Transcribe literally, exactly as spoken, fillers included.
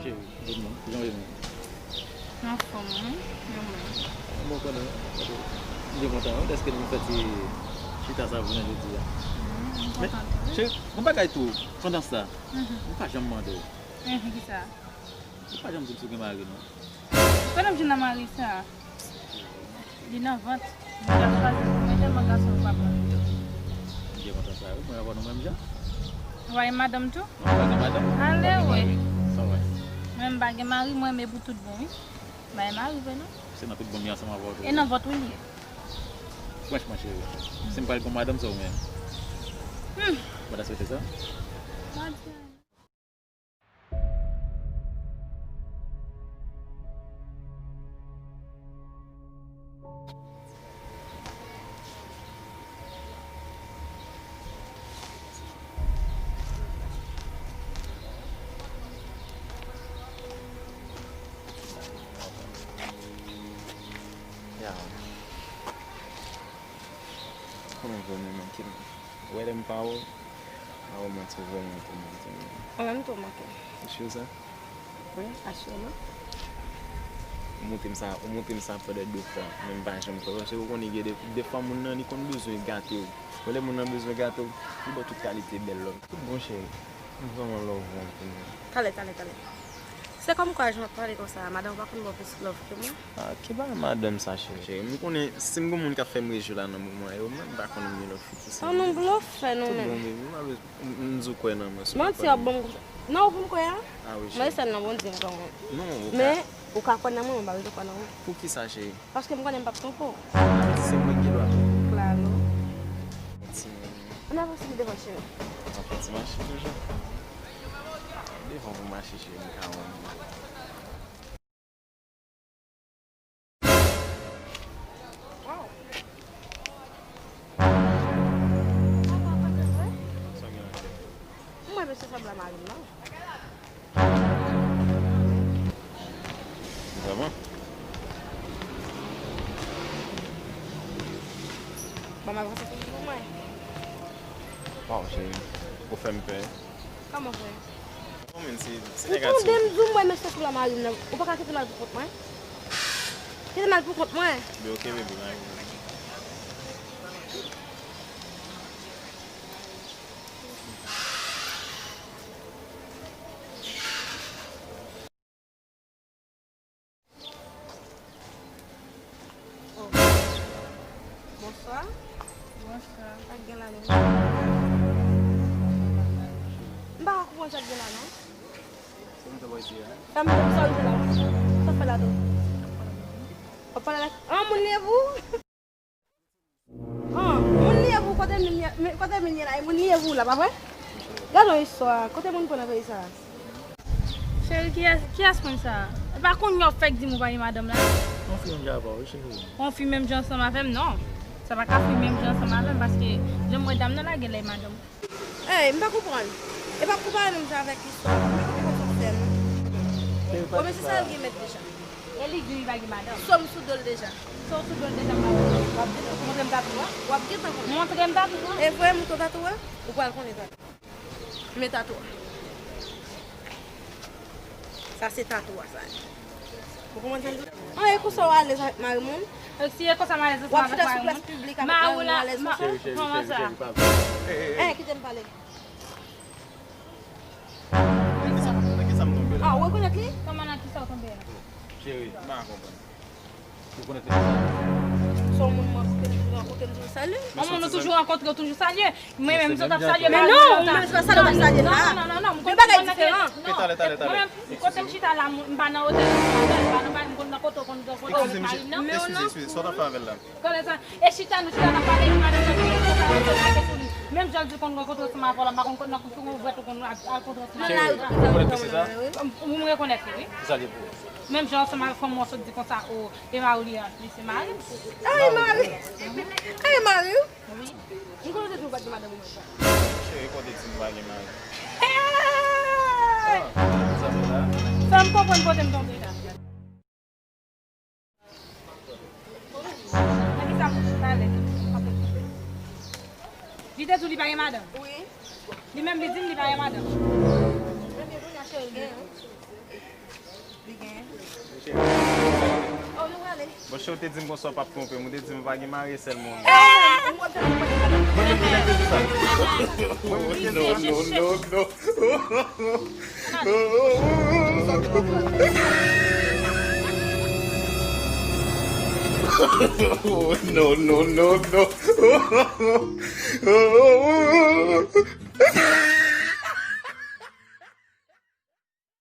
Cheri, good morning. Kijan w ye menm? Anfòm, wi. E ou menm? Bon, konnen, m byen kontan wi dèske nou fè ti chita sa jounen jodi a. Mm, m kontan tou, wi. Men, cheri, yon bagay tou, pandan sa, m pa janm mande w. Mhm, kisa? Ou pa janm di m si w gen mari, non. Kote m jwenn nan mari sa? Li nan vant. Mwen t ap chwazi pou mwen tèlman gason yo pa bon. M byen kontan sa, wi. Mwen avè w nou menm jan. Ou pa gen madanm tou? Non, m pa gen madanm. Ale wè. Sa w wè? Mwen m pa gen mari, mwen renmen pou tout bon, wi. M pa gen mari vre, non. Se nan tout bon m ye ansanm avè w tou. E nan vant ou li ye. Franchman, cheri, si m pral gen madanm, se ou menm. Hmm. Mwen ta swete sa. Mwen di Ya. Kòman w vle menm, manke m? Ou wè lè m pa wè w, a ou manti, ou vrèman manke m, manke m. Ou menm tou w manke m. Ou sure sa? Wi, asirman. Ou montre m sa, ou montre m sa pandan de fwa, men m pa janm kwè, paske ou konnen gen de, de fwa moun nan, li konn bezwen gate w. Ou wè lè moun nan bezwen gate w, li ba w tout kalite bèl love. Tout bon, cheri. M vrèman love ou anpil. Talè, talè, talè. Se kòmkwa jan w ap pale konsa, madanm ou pa konn ba w plis love ke mwen? Ah, ki bagay madanm sa, cheri? Cheri, m konnen si m gen moun k ap fè m rejwi la nan moman yo, mwen m pa konn gen lòt fi ki se. An nou blofè nou menm. Tout bon, baby, m pa bezwen, m, m di w kwè nan mwen, si w pa kwè nan mwen. Manti w ap ban m. Non, ou pou m kwè a? Ah wi, cheri. Mwen sèl nan Bondye m kwè mwen. Non, ou ka. Men, ou ka kwè nan mwen, mwen pa bezwen kwè nan ou. Poukisa, cheri? Paske m konnen m p ap twonpe w. Ah, se mwen ki gen dwa twonpe w. Klalo. Ti moun. Ann avanse pi devan, cheri. Ann fè ti mache toujou. Devan pou mache, cheri, m ka wè w. Waw. Sa gen la? M wè mesye sanble a mari m, non. Vrèman? Ban m avanse sou li pou mwen. Waw, cheri. Ou fè m pè. Kòman fè? Ou menm se, se nègatif. Ou tande m di w, mwen mesye sou la mari m nan. Ou pa ka kite m al pou kont mwen? Kite m al pou kont mwen. Bebe, ok, bebe, mari m. Oh. Bonswa. Bonswa. Sa k gen la menm? M pa ka konprann sa k gen la non. Sa m te sa w la. Sa w fè la tou? W ap pale avèk, ah, moun leve ou? Ah, moun leve ou, kote moun ye, men kote moun ye la, e moun leve ou la, pa vre? Gade yon istwa, kote moun pran nan peyi sa? Cheri, kiyès, kiyès moun sa? E pa kounye a w fèk di m ou pa gen madanm la? Yon fi menm jan avè w, wi, cheri. Yon fi menm jan ansanm avè m, non. Sa pa ka fi menm jan ansanm avè m, paske jan m wè dam nan lage l e madanm. Ey, m pa konprann. E pa konpare nonm sa avèk istwa. M pa konprann sa w fè, non. Bon, men se sa l gen mèt deja. E li di li pa gen madanm. Sòm sou do l deja. Sòm sou do l deja, madanm. W ap di l montre m tatouaj. W ap gentan konnen. Montre m tatouaj. E vre, montre w tatouaj. Ou pral konnen tatouaj. Men tatouaj. Sa se tatouaj sa ye. Ou konprann sa m di w? An, e konsa w alèz avèk mari moun? E si e konsa m alèz ansanm avèk mari moun? W ap chita sou plas piblik avèk mari moun, w alèz konsa? Cheri, cheri, cheri, cheri, pa vle. Ey, ey, ey. Ey, kite m pale. Nan kisa, nan kisa m tonbe la? Ah, ou rekonèt li? Kòman nan kisa w tonbe a? Cheri, m pa konprann. Ou konèt li konsa? Se yon moun mwen toujou rankontre, m toujou rankontre, w toujou salye m toujou salye. Mwen menm, se w t ap salye m. Men non, ou menm se pa salye w t ap salye la. Non, non, non, non, m konn bagay diferan. Non, talè, talè, talè. Mwen menm, kote m chita la, m pa nan otèl, m pa nan, m pa nan, m konn nan kote w konn nan kote w met mari m nan. Eskize, eskize, sa w t ap fè avè l la? Konnen sa, e chita nou chita n ap pale, epi madanm nan vin konsa, konsa, konsa, sou li. Menm jan l di konn rankontre ansanm avè w la, m pa konn nan kote w konn ouvè tou konn al rankontre ansanm avè w. Ou rekonèt mesye sa? Ou m rekonèt li, wi. Kisa l ye pou ou? Menm jan ansanm avè fanm ou an sot di konsa, o, e mari w li a, li se mari m. Ay, mari! Ay, mari w! Wi. M konnen w te di w pa t gen madanm ou menm sa. Cheri, kote di m pa gen mari? Hey! Ah, sa m la. Sa m konprann kote m tonbe la. Nan kisa pou chita lè? Li te di w li pa gen madanm? Wi. Li menm li di m li pa gen madanm. Ebyen, kounye a cheri l genyen. Li gen. Oh, nou prale. Monchè, ou te di m konsa w p ap twonpe m, ou te di m pa gen mari sèlman. No, no, no, no. No, no, no, no.